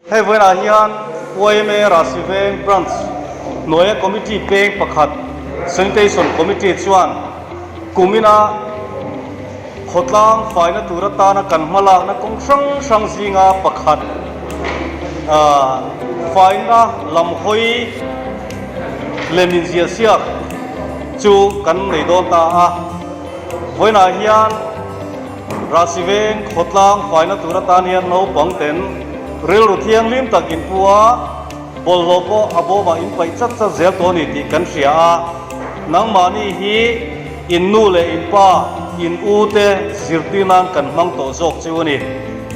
Hei vawiinah hian yma Rahsiveng Branch hnuaia Committee peng pakhat Sanitation Committee chuan kumina khawtlang faina tur atana kan hmalakna kawng hrang hrang zinga pakhat faina lam hawi lem inziahsiak chu kan nei dawn ta a. Vawiinah hian Rahsiveng khawtlang faina tur atan hian naupang ten rilru thianghlim tak inpu a, bawlhhlawh pawh a bawmah in paih chat chat zel tawh a ni tih kan hria a. Nangmahni hi in nu leh in pa, in u te zirtir nan kan hmang tawh zawk cheu a ni.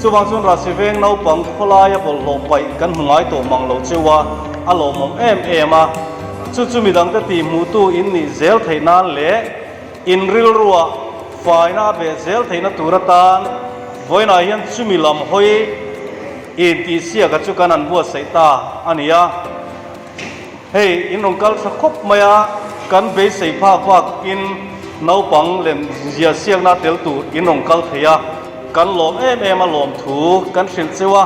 Chuvang chuan Rahsiveng naupang khawlaia bawlhhlawh paih kan hmu ngai tawh mang lo cheu a, a lawmawm em em a. Chu chu midangte tihhmuhtu in nih zel theih nan leh, In rilruah faina a beh zel theihna tur atan vawiinah hian chumi lam hawi intihsiaka chu kan han buatsaih ta a ni a. Hei in rawn kal tha khawp mai a, kan beisei phak bakin naupang lem ziahsiakna tel tur in rawn kal thei a, kan lawm em em a lawmthu kan hrilh cheu a.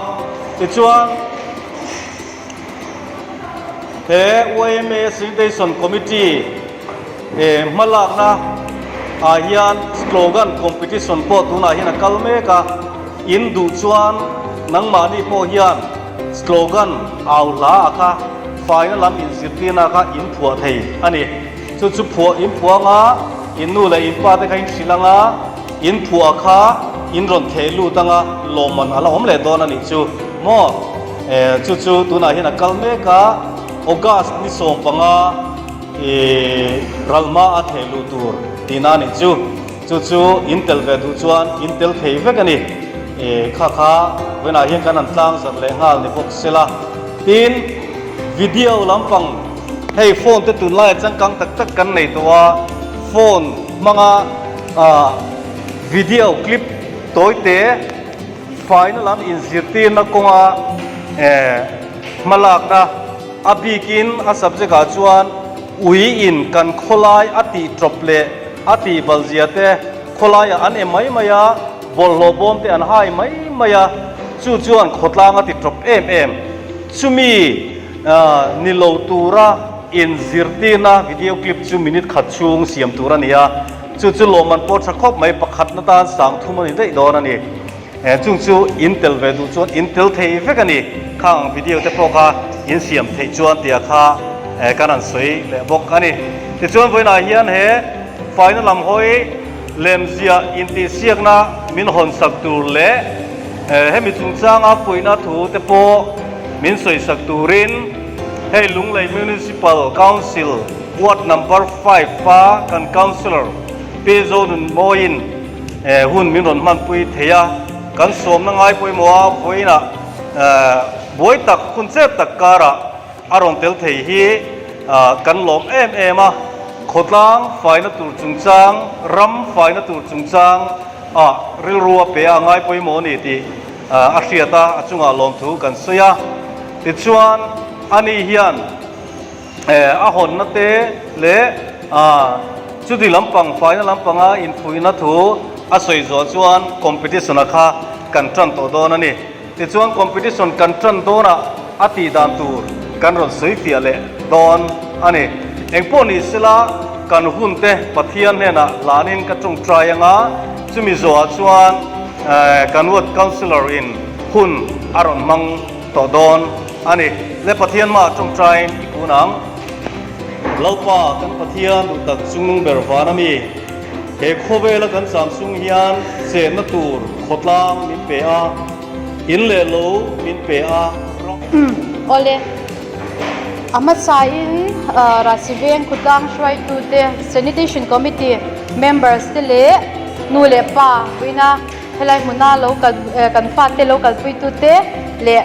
Tichuan he yma Sanitation Committee, He hmalakna ah hian slogan competition pawh tunah hian a kal mek a, in duh chuan nangmahni pawh hian slogan au hla a kha faina lam inzirtirna kha in phuah thei a ni. Chu chu phuah in phuah anga in nu leh in pa te kha in hrilh anga in phuah kha in rawn theh lut anga lawmman a la awm leh dawn a nih chu maw? Chu chu tunah hian a kal mek a, August ni 15. I ralhma a theh luh tur tihna a nih chu. Chu chu in tel ve duh chuan in tel thei vek a ni. I kha kha vawiinah hian kan han tlang zat leh nghal ni bawk se la. Tin, video lampang hei phone te tunlaia changkang tak tak kan nei tawh a, phone hmanga video clip tawi te faina lam inzirtirna kawnga hmalakna, A bikin a subject ah chuan ui in kan khawlai a tih tawp leh a tih bal zia te, khawlai ah an em mai mai a, bawlhhlawh bawm te an hai mai mai a, chu chuan khawtlang a ti tawp em em. Chumi ni lo tura inzirtirna video clip chu minute khat chhung siam tur a ni a, chu chu lawmman pawh tha khawp mai pakhatna tan sang thum a ni daih dawn a ni. Chung chu in tel ve duh chuan in tel thei vek a ni. Khang ang video te pawh kha in siam theih chuan tia kha kan han sawi leh bawk a ni. Tichuan vawiinah hian he faina lam hawi lemziah intihsiakna min hawn sak tur leh hemi chungchanga puihna thu te pawh min sawi sak turin hei Lunglei Municipal Council Ward Number 5 a kan Councillor Pi Zonunmawiin Hun min rawn hmanpui thei a, kan sawmna ngai pawimawh a, vawiinah buai tak hun chep tak karah a rawn tel thei hi kan lawm em em a, khawtlang faina tur chungchang, ram faina tur chungchang ah rilru a pe a ngai pawimawh a ni tih a hriat a, a chungah lawmthu kan sawi a, tichuan ani hian. A hawnna te leh chuti lampang faina lampanga infuihna thu a sawi zawh chuan competition a kha kan tan tawh dawn a ni. Tichuan competition kan tan dawnah a tih dan tur kan rawn sawi fiah leh dawn a ni. Engpawh ni sela kan hun te Pathian hnenah hlanin ka tawngtai anga chumi zawhah chuan kan ward councillor in hun a rawn hmang tawh dawn a ni. Le Pathian mah tawngtaiin i kun ang. Lalpa kan Pathian duh tak chungnung ber van a mi. He khawvela kan cham chung hian chenna tur khawtlang min pe a, in leh lo min pe a. Awle, a hmasain Rahsiveng khawtlang hruaitute, Sanitation Committee members te leh nu leh pa puina Helai hmuna lo kal kan fate lo kalpuitute leh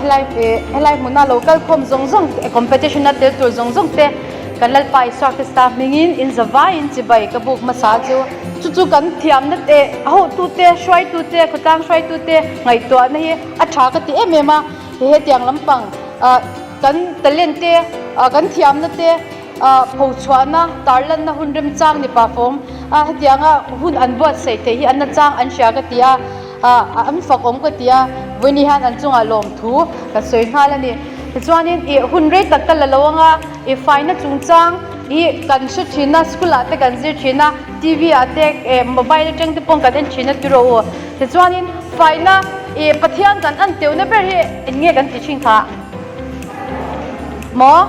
helai helai hmuna lo kal khawm zawng zawng competition a tel tur zawng zawng te kan Lalpa Isua Krista hmingin in za vaiin chibai ka buk hmasa chu. Chu chu kan thiamna te a hohtute hruaitute khawtlang hruaitute ngaihtuahna hi a tha ka ti em em a, hetiang lampang kan talent te kan thiamna te Phochhuahna, tarlanna hun remchang ni pah fawm a, hetianga hun an buatsaih theih hi an nachang an hria ka ti a, an fak awm ka ti a. Vawiini hian an chungah lawmthu ka sawi nghal a ni. Tichuanin ih hun rei tak ka la lo anga ih faina chungchang hi kan hre thin a, school ah te kan zir thin a, TV ah te eh mobile atang te pawh kan en thin a ti rawh u. Tichuanin faina ih Pathian kan an teuhna ber hi eng nge kan ti thin kha? Maw?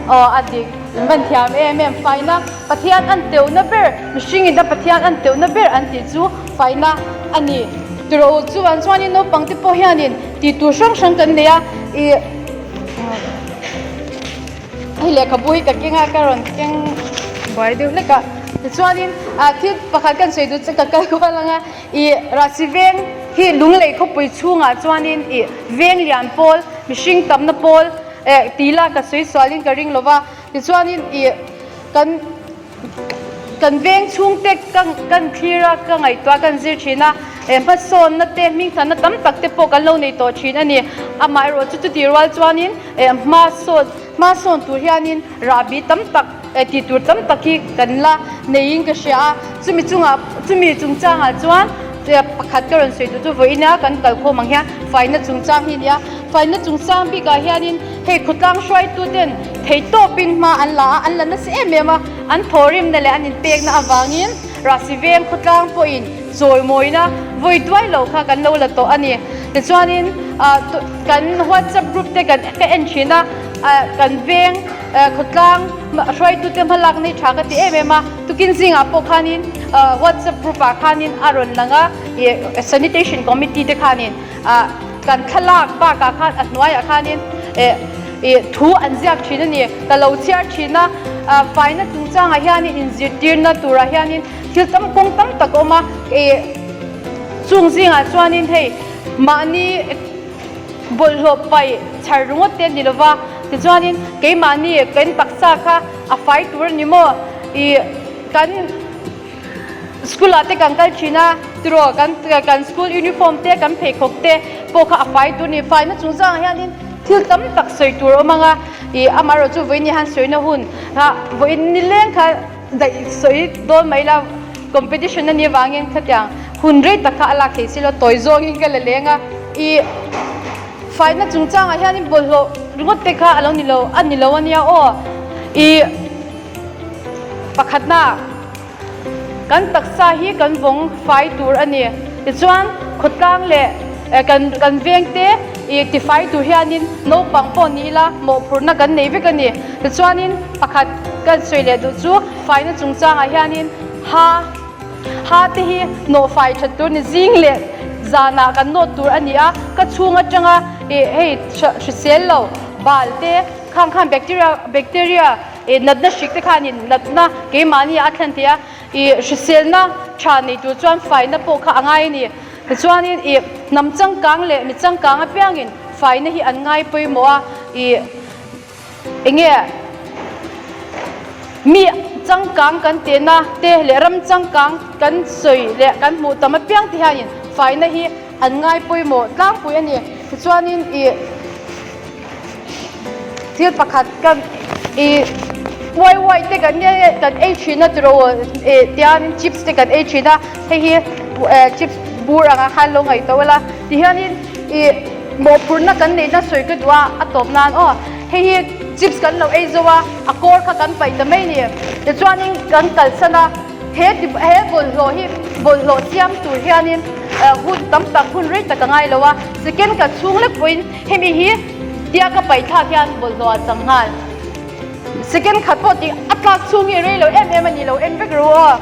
Aw a dik, in van thiam em em, faina Pathian an teuhna ber, mihring in a Pathian an teuhna ber an tih chu faina a ni. Tiraw u, chuan chuanin naupang te pawh hianin tih tur hrang hrang kan nei a, ih hei lehkhabu hi ka keng a, ka rawn keng buai deuh hlek a, tichuanin ah thil pakhat kan sawi duh chu ka kal kual ang a, ih Rahsi veng hi Lunglei khawpui chhungah chuanin ih veng lian pawl, mihring tamna pawl, Eh, ti la ka sawi sualin ka ring lova, tichuanin ih kan kan veng chhungte ka kan thlir a, ka ngaihtuah kan zir thin a, eh hmasawnna te hmingthanna tam tak te pawh kan lo nei tawh thin a ni. Amaherawh chu chutih rual chuanin eh hmasawn hmasawn tur hianin rahbi tam tak eh tih tur tam tak hi kan la neiin ka hria a, chumi chungah chumi chungchangah chuan pakhat ka rawn sawi duh chu vawiina kan kalkhawm ang hian faina chungchang hi a ni a. Faina chungchang bikah hianin hei khawtlang hruaituten theihtawpin hma an la a, an la nasa em em a, an thawhrimna leh an inpekna avangin Rahsi veng khawtlang pawhin chawimawina vawi duai lo kha kan lo la tawh a ni. Tichuanin kan WhatsApp group te kan ka en thin a, kan veng khawtlang hruaitute hmalakna hi tha ka ti em em a, tukin zingah pawh khanin WhatsApp group ah khanin a rawn lang a, Sanitation Committee te khanin Ah kan thlalak bakah khan a hnuaiah khanin eh ih thu an ziak thin a ni. Ka lo chhiar thin a, ah faina chungchangah hianin inzirtirna turah hianin thil tam kawng tam tak a awm a, ih chung zingah chuanin hei mahni bawlhhlawh paih chhar ringawt te a ni lova, tichuanin keimahni kan taksa kha a fai tur a ni maw? Ih kan. School ah te kan kal thin a, tiraw kan kan school uniform te kan pheikhawk te pawh kha a fai tur a ni. Faina chung zangah hianin thil tam tak sawi tur a awm ang a, ih amaherawh chu vawiin hian sawina hun ah vawiin nileng kha daih sawi dawn mai la competition a nih avangin khatiang hun rei tak kha a lak theih si lo tawi zawngin ka la leng a, ih faina chung changah hianin bawlhhlawh ringawt te kha a lo ni lo a ni lo a nia aw ih pakhatna. Kan taksa hi kan vawng fai tur a ni. Tichuan, khawtlang leh kan kan vengte ih tifai tur hianin naupang pawh ni ila mawhphurhna kan nei vek a ni. Tichuanin pakhat kan sawi leh duh chu faina chungchangah hianin ha ha te hi nawh fai that tur a ni. Zing leh zanah kan nawt tur a ni a, ka chhung atanga ih hei hrisel lo bal te khang khan bacteria bacteria Ih natna hrik te khanin natna keimahni a thlen thei a, ih hriselna tha nei tur chuan faina pawh kha a ngai a ni. Tichuanin ih hnam changkang leh mi changkang apiangin faina hi an ngai pawimawh a, ih eng nge mi changkang kan tehna te leh ram changkang kan sawi leh kan hmuh tam apiang te hianin faina hi an ngai pawimawh tlangpui a ni. Tichuanin ih. Thil pakhat ka i uai uai te kan nge kan ei thin a tiraw eh tian chips te kan ei thin a hei hi eh chips bur anga khan lo ngaih tawh ila tihianin i mawhphurhna kan neihna sawi ka duh a a tawp nan aw hei hi chips kan lo ei zo a a kawr kha kan paih ta mai a ni tichuanin kan kalsan a he ti he bawlhhlawh hi bawlhhlawh siam tur hianin hun tam tak hun rei tak a ngai lo a second khat chhung lek pawhin Hemi hi tia ka paih thlak hian bawlhhlawh a chang nghal. Second khat pawh tih a tlak chhung hi rei lo em em a ni lo en vek ru aw.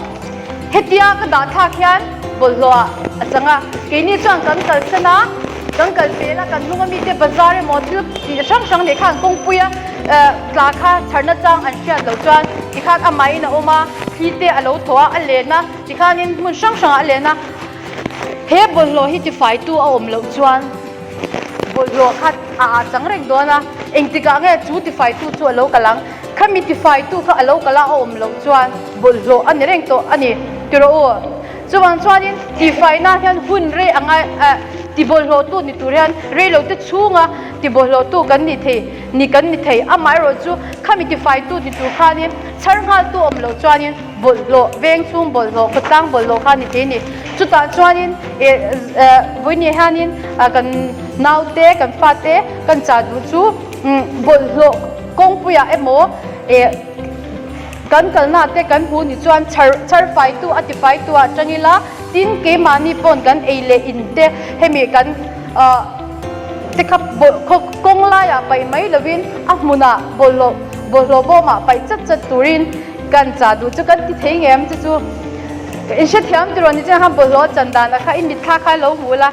Hetia ka dah thlak hian bawlhhlawh a chang a, keini chuan kan kalsan a, kan kal pel a, kan hnung ami te bazar emaw thil tih hrang hrang nei khan kawngpui a tla kha chharna chang an hriat loh chuan tikhan amahin a awm a, thli te a lo thaw a, a len a, tikhanin hmun hrang hrangah a len a. He bawlhhlawh hi tifaitu a awm loh chuan bawlhhlawh kha a ah chang reng dawn a, engtikah nge chu tifaitu chu a lo kal ang? Khami tifaitu kha a lo kal a, a awm loh chuan bawlhhlawh a ni reng tawh a ni ti rawh u. Chuvang chuanin tifaina hian hun rei a ngai eh tibawlhhlawhtu ni tur hian reilote chhunga tibawlhhlawhtu kan ni thei ni kan ni thei. Amaherawhchu khami tifaitu ni tur khanin chhar nghaltu awm loh chuanin bawlhhlawh, veng chhung bawlhhlawh, khawtlang bawlhhlawh kha ni thei a ni. Chutah chuanin ih vawiin hianin kan naute kan fate kan chah duh chu bawlhhlawh kawngpuiah emaw ih kan kalnaah te kan hmu ni chuan chhar chhar faitu a ti faitu ah tang ila tin keimahni pawn kan ei leh in te hemi kan ah te kha bawlhhlawh kawng laiah paih mai lovin a hmunah bawlhhlawh bawlhhlawh bawmah paih chat chat turin kan chah duh chu kan ti thei ngem chu chu in hrethiam tiraw ni chiang khan bawlhhlawh a chan danah kha i mitthla kha lo hmu la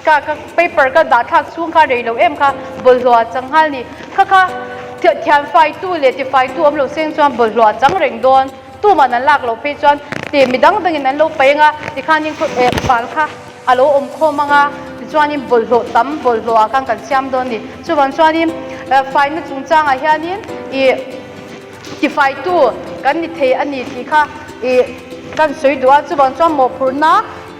ka ka paper ka dah thlak chhung kha rei lo em kha bawlhhlawh a chang nghal ni kha kha thian faitu leh tifaitu awm lo seng chuan bawlhhlawh a chang reng dawn tuman an lak loh phei chuan ti midang dangin an lo paih anga tikhanin eh bal kha a lo awm khawm ang a, tichuanin bawlhhlawh tam bawlhhlawh ah khan kan siam dawn a ni. Chuvang chuanin faina chungchangah hianin ih tifaitu kan ni thei a ni tih kha ih kan sawi duh a, chuvang chuan mawhphurhna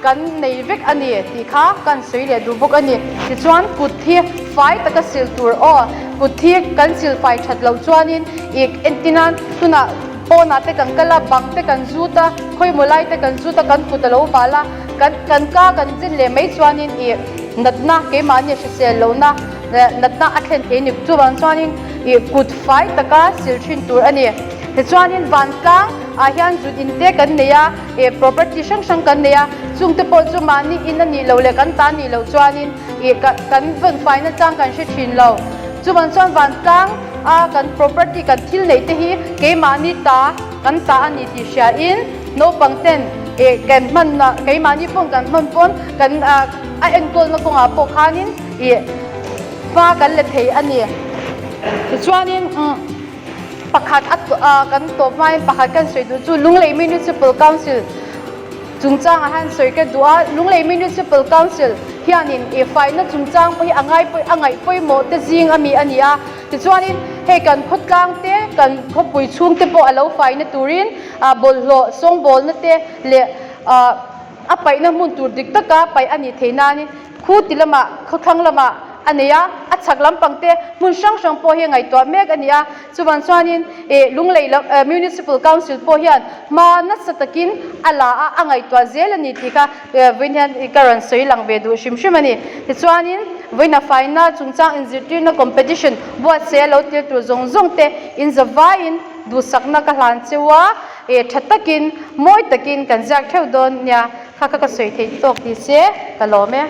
kan nei vek a ni tih kha kan sawi leh duh bawk a ni. Tichuan kut hi fai taka sil tur aw, kut hi kan sil fai that loh chuanin ih entin tunah pawnah te kan kal a, bang te kan zut a, khawimaw lai te kan zut a, kan kut a lo bal a. Kan kan ka kan zin leh mai chuanin ih natna keimahni hrisel lohna natna a thlen thei ni. Chuvang chuanin ih kut fai taka sil thin tur a ni. Tichuanin vantlang ah hian zut in te kan nei a, ih property hrang hrang kan nei a, chung te pawh chu mahni in a nih loh leh kan ta nih loh chuanin ih kan vawn faina chang kan hre thin lo. Chuvang chuan vantlang a kan property kan thil neih te hi keimahni ta kan ta a ni tih hria in, Naupang ten eh kan hman a keimahni phone kan hman pawn kan ah a enkawlna kawngah pawh khanin ih hma kan la thei a ni. Tichuanin umm pakhat a ah kan tawp hmain pakhat kan sawi duh chu Lunglei Municipal Council chungchangah hian sawi ka duh a, Lunglei Municipal Council hianin ih faina chungchang pawh hi a ngai a ngaih pawimawh te zing a mi a ni a. Tichuanin hei kan khawtlang te kan khawpui chhung te pawh a lo faina turin ah bawlhhlawh sawngbawlna te leh ah a paihna hmun tur dik taka paih a nih theih nanin khu ti lamah khawthlang lamah a nei a, a chhak lampang te hmun hrang hrang pawh hi ngaihtuah mek a ni a, chuvang chuanin ih Lunglei lam eh Municipal Council pawh hian hma nasa takin a la a, a ngaihtuah zel a ni tih kha vawiin hian ka rawn sawi lang ve duh hrim hrim a ni. Tichuanin vawiin a faina chungchang inzirtirna competition buatsaih a lo tir tur zawng zawng te inzavaiin Duhsakna ka hlan cheu a, eh tha takin, mawi takin kan ziak theuh dawn nia, kha kha ka sawi theih tawk ti se ka lawm e.